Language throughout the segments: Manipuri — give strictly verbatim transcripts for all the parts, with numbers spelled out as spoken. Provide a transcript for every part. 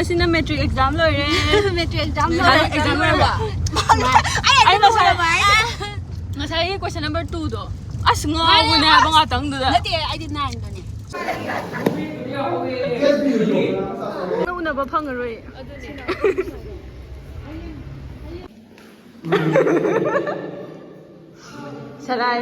ꯑꯁꯤꯅ ꯃꯦꯇ꯭ꯔꯤꯛ ꯑꯦꯛꯖꯥꯝ ꯂꯣꯏꯔꯦ꯫ ꯃꯦꯇ꯭ꯔꯤꯛ ꯑꯦꯛꯖꯥꯝ ꯂꯣꯏꯔꯦ꯫ ꯑꯦꯛꯖꯥꯝ ꯂꯣꯏꯔꯕ? ꯑꯩ ꯑꯩ ꯉꯁꯥꯏ ꯉꯁꯥꯏ ꯉꯁꯥꯏꯒꯤ ꯀꯣꯏꯁꯟ ꯅꯝꯕꯔ ꯇꯨꯗꯣ ꯑꯁ ꯉꯥꯎꯕꯅꯦ ꯍꯥꯏꯕ ꯉꯥꯛꯇꯪꯗꯨꯗ꯫ ꯅꯠꯇꯦ, ꯑꯩꯗꯤ ꯅꯥꯏꯟꯗꯅꯦ꯫ ꯎꯅꯕ ꯐꯪꯉꯔꯣꯏ꯫ ꯁꯔꯥꯏ꯫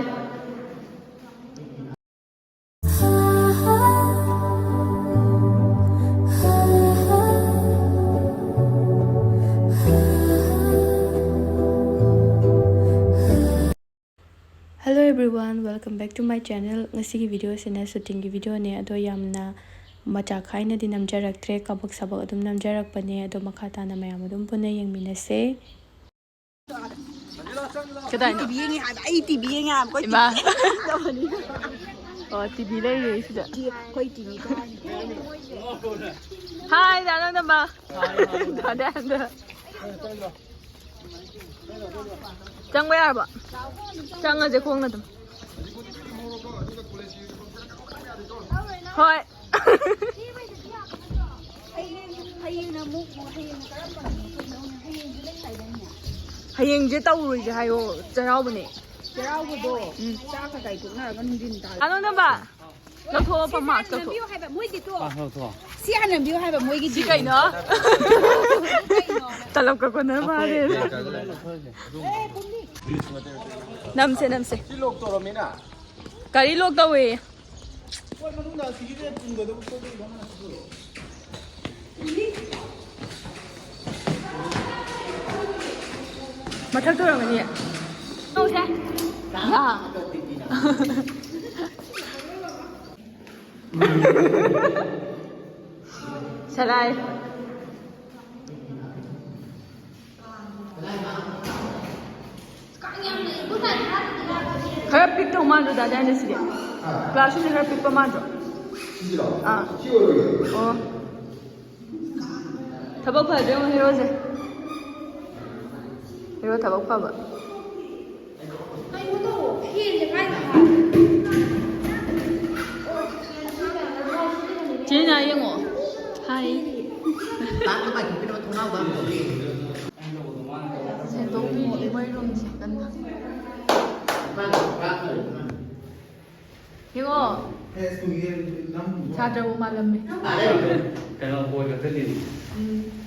Hello everyone, welcome back to my channel. ꯉꯁꯤꯒꯤ ꯚꯤꯗꯤꯑꯣꯁꯤꯅ ꯁꯨꯇꯤꯡꯒꯤ ꯚꯤꯗꯤꯑꯣꯅꯦ, ꯑꯗꯣ ꯌꯥꯝꯅ ꯃꯆꯥ ꯈꯥꯏꯅꯗꯤ ꯅꯝꯖꯔꯛꯇ꯭ꯔꯦ, ꯀꯥꯕꯛ ꯁꯥꯕꯛ ꯑꯗꯨꯝ ꯅꯝꯖꯔꯛꯄꯅꯦ꯫ ꯑꯗꯣ ꯃꯈꯥ ꯇꯥꯅ ꯃꯌꯥꯝ ꯑꯗꯨꯝ ꯄꯨꯟꯅ ꯌꯦꯡꯃꯤꯟꯅꯁꯦ꯫ ꯀꯗꯥꯏꯅꯣ? ꯇꯤꯚꯤ ꯌꯦꯡꯉꯤ ꯍꯥꯏꯕ, ꯑꯩ ꯇꯤꯚꯤ ꯌꯦꯡꯉꯤ ꯍꯥꯏꯕ, ꯑꯩꯈꯣꯏ ꯏꯃꯥ꯫ ꯇꯤꯚꯤ ꯌꯦꯡꯉꯤ꯫ ꯑꯣ, ꯇꯤꯚꯤ ꯂꯩꯔꯦ ꯁꯤꯗ꯫ ꯑꯩꯈꯣꯏ ꯇꯤꯚꯤ ꯀꯥꯏꯅꯤ꯫ ꯍꯥꯏ, ꯗꯥ ꯅꯣꯡꯗꯝꯕ꯫ ꯗꯥ ꯗꯥ꯫ ꯆꯪꯕ ꯌꯥꯔꯕꯣ? ꯆꯪꯉꯁꯦ ꯈꯣꯡꯅ ꯑꯗꯨꯝ꯫ ꯍꯣꯏ꯫ ꯍꯌꯦꯡ, ꯍꯌꯦꯡꯅ ꯑꯃꯨꯛ, ꯍꯌꯦꯡꯅ ꯀꯔꯝꯕ ꯅꯨꯃꯤꯠꯇꯅꯣ? ꯍꯌꯦꯡꯁꯨ ꯂꯩ ꯍꯥꯏꯗꯥꯏꯅꯦ? ꯍꯌꯦꯡꯁꯦ ꯇꯧꯔꯣꯏꯁꯦ ꯍꯥꯏꯌꯣ, ꯆꯩꯔꯥꯎꯕꯅꯦ꯫ ꯆꯩꯔꯥꯎꯕꯗꯣ ꯎꯝ꯫ ꯆꯥꯛ ꯀꯀꯩ ꯇꯣꯛꯅꯔꯒ ꯅꯨꯡꯊꯤꯟ ꯇꯥꯔꯦ꯫ ꯑꯅꯧ ꯅꯝꯕ, ꯂꯧꯊꯣꯛꯑꯣ ꯐꯝ ꯃꯥꯛꯁ ꯂꯧꯊꯣꯛꯑꯣ꯫ ꯍꯥꯏꯕ ꯃꯣꯏꯒꯤꯗꯣ꯫ ꯁꯤ ꯍꯥꯟꯅ ꯅꯝꯕꯤꯌꯨ ꯍꯥꯏꯕ ꯃꯣꯏꯒꯤꯗꯤ꯫ ꯁꯤ ꯀꯩꯅꯣ? ꯇꯂꯞꯀ ꯀꯣꯟꯅ ꯃꯥꯜꯂꯦ꯫ ꯅꯝꯁꯦ, ꯅꯝꯁꯦ꯫ ꯁꯤ ꯂꯣꯛ ꯇꯧꯔꯝꯃꯤꯅ꯫ ꯒꯥꯔꯤ ꯂꯣꯛ ꯇꯧꯋꯦ꯫ ꯄꯣꯠ ꯃꯅꯨꯡꯗ ꯑꯁꯤꯒꯤꯗ ꯄꯨꯟꯒꯗꯕ ꯄꯣꯠ ꯆꯩ ꯂꯣꯏꯅ ꯃꯊꯛꯇ ꯑꯣꯏꯔꯝꯒꯅꯤꯌꯦ꯫ ꯇꯧꯁꯦ꯫ ꯑꯥ꯫ ꯁꯂꯥꯏ꯫ ꯈꯔ ꯄꯤꯛꯇꯧ ꯃꯥꯟꯗ꯭ꯔꯣ, ꯗꯥ ꯗꯥꯏꯅ ꯁꯤꯗꯤ? ꯀ꯭ꯂꯥꯁꯔꯨꯝꯁꯦ ꯈꯔ ꯄꯤꯛꯄ ꯃꯥꯟꯗ꯭ꯔꯣ? ꯑꯥ꯫ ꯑꯣ꯫ ꯊꯕꯛ ꯐꯗ꯭ꯔꯦ ꯌꯦꯡꯉꯣ ꯍꯦꯔꯣꯁꯦ꯫ ꯍꯦꯔꯣ ꯊꯕꯛ ꯐꯕ꯫ ꯆꯦ ꯅꯥ ꯌꯦꯡꯉꯣ꯫ ꯍꯥꯏ꯫ ꯁꯦꯡꯗꯣꯛꯄꯤꯔꯤ ꯃꯣꯏ ꯔꯨꯝꯁꯦ ꯀꯟꯅ꯫ ꯌꯦꯡꯉꯣ꯫ ꯁꯥꯇ꯭ꯔꯕꯨ ꯃꯥꯜꯂꯝꯃꯦ꯫ ꯀꯩꯅꯣ, ꯕꯣꯏ ꯀꯛꯊꯠꯂꯤꯅꯤ꯫ ꯎꯝ꯫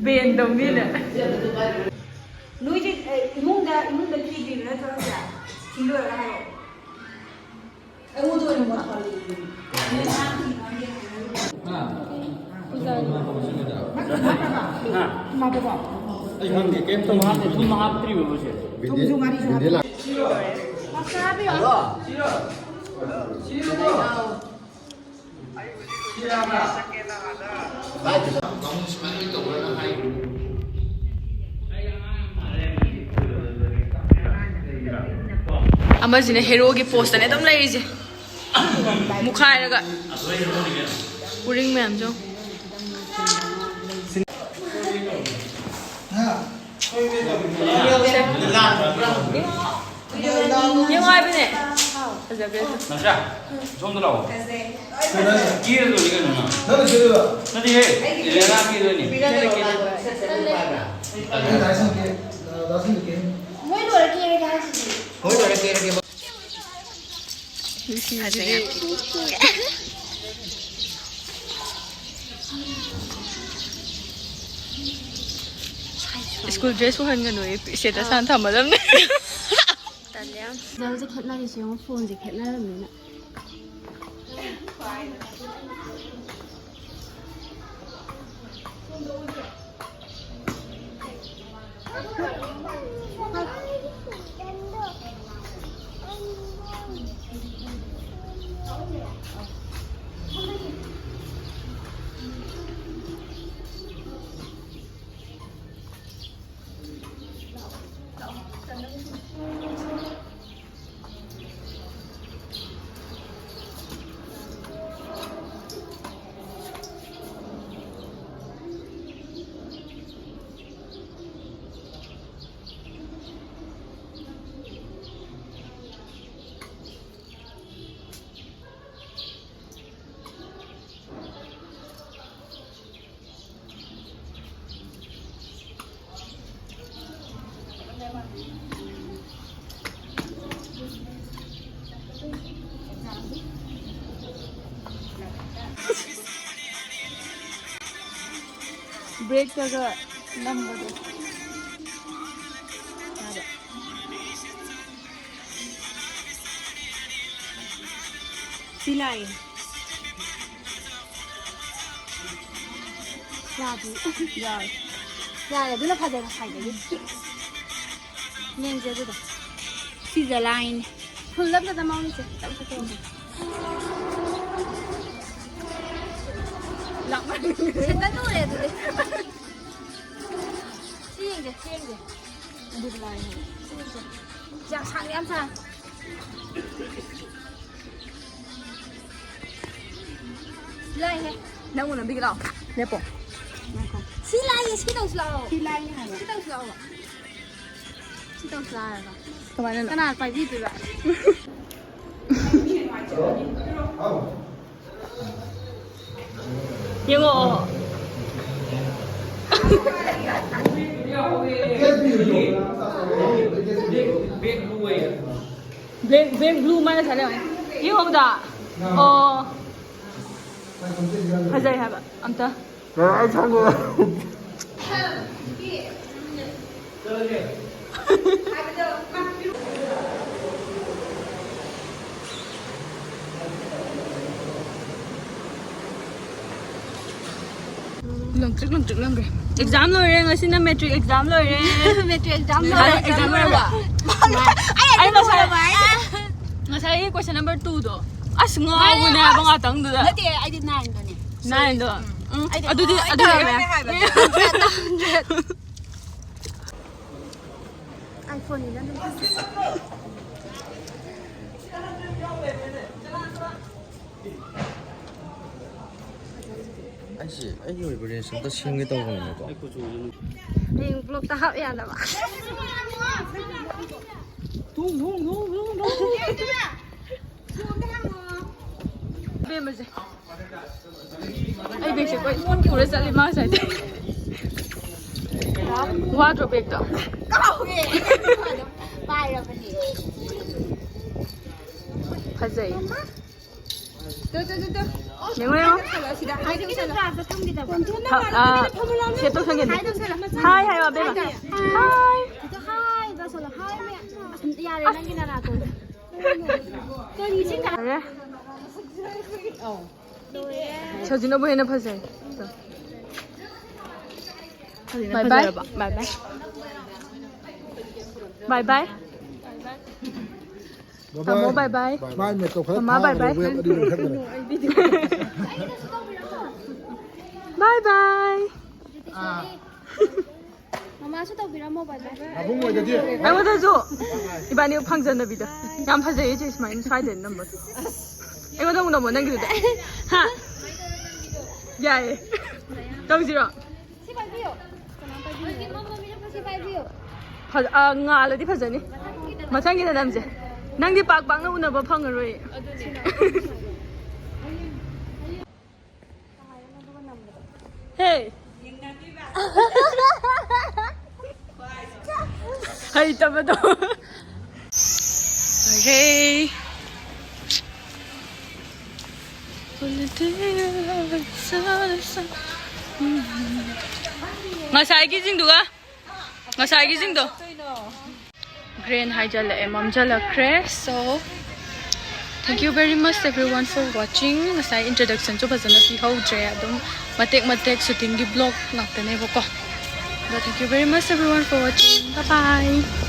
ꯕꯦꯟ ꯇꯧꯅꯤꯅꯦ꯫ ꯅꯣꯏꯁꯦ, ꯑꯦ, ꯏꯃꯨꯡꯗ, ꯏꯃꯨꯡꯗ ꯊꯤꯗ꯭ꯔꯤꯕ ꯅꯠꯇ꯭ꯔꯣ ꯍꯧꯖꯤꯛ? ꯊꯤ ꯂꯣꯏꯔꯒ ꯍꯥꯏꯔꯛꯑꯣ꯫ ꯑꯩꯉꯣꯟꯗ ꯑꯣꯏꯅ ꯃꯣꯠ ꯄꯜꯂꯛꯏ꯫ ꯅꯣꯏ ꯆꯥꯛ ꯊꯤꯕ ꯑꯃ ꯌꯦꯡꯉꯣ꯫ ꯍꯥ? ꯅꯠꯇ꯭ꯔꯣ, ꯅꯠꯇ꯭ꯔꯕ? ꯍꯥ? ꯊꯨꯝ ꯍꯥꯞꯄꯕꯣ? ꯑꯩ ꯈꯪꯗꯦ, ꯀꯩꯝ ꯊꯨꯝ ꯍꯥꯞꯇꯦ, ꯊꯨꯝ ꯍꯥꯞꯇ꯭ꯔꯤꯕ ꯍꯧꯖꯤꯛ꯫ ꯊꯨꯝꯁꯨ ꯉꯥꯔꯤꯁꯨ ꯍꯥꯞꯄꯤ꯫ ꯃꯁꯂꯥ ꯍꯥꯞꯄꯤꯌꯣ꯫ ꯑꯃꯁꯤꯅ ꯍꯦꯔꯣꯒꯤ ꯄꯣꯁꯇꯅꯦ ꯑꯗꯨꯝ ꯂꯩꯔꯤꯁꯦ꯫ ꯃꯨꯛꯈꯥꯏꯔꯒ꯫ ꯎꯔꯤꯡ ꯃꯌꯥꯝꯁꯨ꯫ ꯌꯦꯡꯉꯣ ꯍꯥꯏꯕꯅꯦ꯫ ꯐꯖꯈ꯭ꯔꯦ ꯑꯗꯨ꯫ ꯅꯪꯁꯥ, ꯁꯣꯝꯗ ꯂꯥꯛꯑꯣ꯫ ꯀꯦꯔꯗꯣꯏꯅꯤ ꯀꯩꯅꯣ ꯅꯪ꯫ ꯅꯠꯇꯦꯍꯦ, ꯂꯦꯂꯥ ꯀꯦꯗꯣꯏꯅꯤ꯫ ꯃꯣꯏ ꯂꯣꯏꯔ ꯀꯦꯔꯒꯦ ꯍꯥꯏꯁꯤꯗꯤ꯫ ꯃꯣꯏ ꯂꯣꯏꯔ ꯀꯦꯔꯒꯦ꯫ ꯁ꯭ꯀꯨꯜ ꯗ꯭ꯔꯦꯁ ꯎꯍꯟꯒꯅꯨꯌꯦ, ꯁ꯭ꯇꯦꯇꯁ ꯍꯥꯟꯅ ꯊꯝꯃꯗꯝꯅꯦ꯫ ꯇꯜꯂꯦ ꯌꯥꯝ꯫ ꯐꯖꯕꯁꯦ ꯈꯦꯠꯅꯔꯤꯁꯦ ꯌꯦꯡꯉꯣ, ꯐꯣꯟꯁꯦ ꯈꯦꯠꯅꯔꯕꯅꯤꯅ꯫ ꯕ꯭ꯔꯦꯛꯇꯒ ꯅꯝꯕꯗꯣ꯫ ꯌꯥꯕ꯫ ꯁꯤ ꯂꯥꯛꯑꯦ꯫ ꯌꯥꯗꯦ꯫ ꯌꯥꯔꯦ꯫ ꯌꯥꯔꯦ, ꯑꯗꯨꯅ ꯐꯖꯔꯦ ꯉꯁꯥꯏꯗꯒꯤ꯫ ꯌꯦꯡꯁꯦ ꯑꯗꯨꯗ꯫ ꯁꯤꯁꯦ ꯂꯥꯏꯟ꯫ ꯐꯨꯜ ꯑꯝꯇ ꯅꯝꯍꯧꯔꯤꯁꯦ꯫ ꯁꯦꯟꯗꯜ ꯂꯣꯏꯔꯦ ꯑꯗꯨꯗꯤ꯫ ꯁꯤ ꯌꯦꯡꯁꯦ, ꯁꯤ ꯌꯦꯡꯁꯦ꯫ ꯑꯗꯨꯗꯤ ꯂꯥꯏꯟ꯫ ꯁꯤ ꯌꯦꯡꯁꯦ꯫ ꯌꯥꯝ ꯁꯥꯡꯉꯦ, ꯌꯥꯝ ꯁꯥꯡꯉꯦ꯫ ꯂꯥꯛꯑꯦꯍꯦ꯫ ꯅꯪ ꯎꯅꯕꯤꯒꯦ ꯂꯥꯛꯑꯣ꯫ ꯂꯦꯞꯄꯣ꯫ ꯉꯥꯏꯈꯣ꯫ ꯁꯤ ꯂꯥꯛꯑꯦ, ꯁꯤ ꯇꯧꯁꯤ ꯂꯥꯛꯑꯣ꯫ ꯁꯤ ꯂꯥꯏꯅꯦ ꯍꯥꯏꯕ꯫ ꯁꯤ ꯇꯧꯁꯤ ꯂꯥꯛꯑꯣ꯫ ꯁꯤ ꯇꯧꯁꯤ ꯂꯥꯛꯑꯣ ꯍꯥꯏꯕ꯫ ꯀꯃꯥꯏꯅꯅꯣ? ꯀꯅꯥ ꯄꯥꯏꯕꯤꯗꯣꯏꯕ? ꯌꯦꯡꯉꯣ꯫ ꯕ꯭ꯂꯦꯛ, ꯕ꯭ꯂꯦꯛ, ꯕ꯭ꯂꯨ ꯃꯥꯅ ꯁꯥꯟꯅꯩ꯫ ꯌꯦꯡꯉꯣ ꯑꯝꯇ꯫ ꯑꯣ꯫ ꯐꯖꯩ ꯍꯥꯏꯕ ꯑꯝꯇ꯫ ꯑꯩ ꯈꯪꯉꯦ꯫ ꯂꯪꯇ꯭ꯔꯤꯛ ꯂꯪꯇ꯭ꯔꯤꯛ ꯂꯪꯈ꯭ꯔꯦ꯫ ꯑꯦꯛꯖꯥꯝ ꯂꯣꯏꯔꯦ, ꯉꯁꯤꯅ ꯃꯦꯇ꯭ꯔꯤꯛ ꯑꯦꯛꯖꯥꯝ ꯂꯣꯏꯔꯦ꯫ ꯃꯦꯇ꯭ꯔꯤꯛ ꯑꯦꯛꯖꯥꯝ ꯉꯁꯥꯏ ꯂꯣꯏꯔꯦ꯫ ꯑꯦꯛꯖꯥꯝ ꯂꯣꯏꯔꯕ? ꯑꯩ ꯑꯩ ꯉꯁꯥꯏ, ꯂꯣꯏꯔꯕ? ꯉꯁꯥꯏꯒꯤ ꯀꯣꯏꯁꯟ ꯅꯝꯕꯔ ꯇꯨꯗꯣ ꯑꯁ ꯉꯥꯎꯕꯅꯦ ꯍꯥꯏꯕ ꯉꯥꯛꯇꯪꯗꯨꯗ꯫ ꯅꯠꯇꯦ, ꯑꯩꯗꯤ ꯅꯥꯏꯟꯗꯨꯅꯦ꯫ ꯅꯥꯏꯟꯗꯣ? ꯎꯝ, ꯑꯩꯗꯤ ꯑꯗꯨꯗꯤ, ꯑꯣ, ꯑꯗꯨꯗꯤ ꯑꯩ ꯌꯥꯔꯦ꯫ ꯇꯧꯔꯝꯃꯦ ꯍꯥꯏꯕ꯫ ꯑꯥꯏꯐꯣꯟꯅꯤꯅ ꯑꯗꯨꯝ ꯑꯩꯁꯦ ꯑꯩꯒꯤ ꯑꯣꯏꯕ ꯔꯦꯟꯖ ꯑꯝꯇ ꯁꯦꯝꯒꯦ ꯇꯧꯕꯅꯦꯕꯀꯣ꯫ ꯍꯌꯦꯡ ꯕ꯭ꯂꯣꯛꯇ ꯍꯥꯞ ꯌꯥꯅꯕ꯫ ꯊꯣꯡ, ꯊꯣꯡ, ꯊꯣꯡ, ꯊꯣꯡ, ꯊꯣꯡ꯫ ꯏꯕꯦꯝꯃꯁꯦ꯫ ꯑꯩ ꯕꯦꯒꯁꯦ ꯀꯣꯏ ꯄꯨꯔ ꯆꯠꯂꯤ ꯃꯥ ꯉꯁꯥꯏꯗꯩ꯫ ꯋꯥꯗ꯭ꯔꯣ ꯕꯦꯒꯇꯣ? ꯀꯥꯎꯋꯦ꯫ ꯄꯥꯏꯔꯕꯅꯦ꯫ ꯐꯖꯩ꯫ ꯌꯦꯡꯉꯣ, ꯌꯦꯡꯉꯣ꯫ ꯍꯥ, ꯑꯥ, ꯁꯦꯞ ꯇꯧꯁꯟꯒꯦ꯫ ꯍꯥꯏ ꯍꯥꯏꯌꯣ, ꯑꯕꯦꯝꯃ꯫ ꯍꯥꯏ꯫ ꯌꯥꯔꯦ꯫ ꯁꯖꯤꯅꯕꯨ ꯍꯦꯟꯅ ꯐꯖꯩ꯫ ꯕꯥꯏ ꯕꯥꯏ꯫ ꯕꯥꯏ ꯕꯥꯏ꯫ ꯕꯥꯏ ꯕꯥꯏ꯫ ꯇꯥꯃꯣ ꯕꯥꯏ ꯕꯥꯏ꯫ ꯃꯥꯏ ꯃꯦꯀꯞ ꯈꯔ ꯃꯃꯥ ꯕꯥꯏ ꯊꯥꯈ꯭ꯔꯦ, ꯕꯥꯏ꯫ ꯋꯦꯞ ꯑꯅꯤ ꯂꯣꯏꯈꯠꯈ꯭ꯔꯦ꯫ ꯕꯥꯏ ꯕꯥꯏ꯫ ꯃꯃꯥꯁꯨ ꯇꯧꯕꯤꯔꯝꯃꯣ ꯕꯥꯏ ꯕꯥꯏ꯫ ꯑꯩꯉꯣꯟꯗꯁꯨ ꯏꯕꯥꯅꯤ ꯐꯪꯖꯟꯅꯕꯤꯗ꯫ ꯌꯥꯝ ꯐꯖꯩꯌꯦ ꯆꯦ ꯁꯨꯃꯥꯏꯅ ꯁ꯭ꯋꯥꯏꯗ ꯅꯝꯕꯗꯣ꯫ ꯑꯩꯉꯣꯟꯗ ꯑꯃꯨꯛ ꯅꯝꯃꯣ ꯅꯪꯒꯤꯗꯨꯗ꯫ ꯍꯥ? ꯌꯥꯏꯌꯦ꯫ ꯇꯧꯁꯤꯔꯣ? ꯁꯤ ꯄꯥꯏꯕꯤꯌꯣ꯫ ꯀꯅꯥ ꯄꯥꯏꯕꯤꯌꯣ? ꯁꯤ ꯄꯥꯏꯕꯤꯌꯣ꯫ ꯐꯖ-, ꯑ, ꯉꯥꯜꯂꯗꯤ ꯐꯖꯅꯤ꯫ ꯃꯊꯪꯒꯤꯗ ꯅꯝꯁꯦ꯫ ꯅꯪꯗꯤ ꯄꯥꯛ ꯄꯥꯛꯅ ꯎꯅꯕ ꯐꯪꯉꯔꯣꯏ꯫ ꯍꯦ꯫ ꯍꯩꯇꯕꯗꯣ꯫ ꯐꯔꯦ꯫ ꯉꯁꯥꯏꯒꯤꯁꯤꯡꯗꯨꯒ, ꯉꯁꯥꯏꯒꯤꯁꯤꯡꯗꯣ꯫ Grain ꯍꯥꯏꯖꯜꯂꯛꯑꯦ, ꯃꯝꯖꯜꯂꯛꯈ꯭ꯔꯦ꯫ So, thank you very much everyone for watching. ꯉꯁꯥꯏ introduction ꯁꯨ ꯐꯖꯅ ꯄꯤꯍꯧꯗ꯭ꯔꯦ, ꯑꯗꯨꯝ ꯃꯇꯦꯛ ꯃꯇꯦꯛ shooting ꯒꯤ vlog ꯉꯥꯛꯇꯅꯦꯕꯀꯣ꯫ ꯑꯗꯣ thank you very much everyone for watching. Bye bye.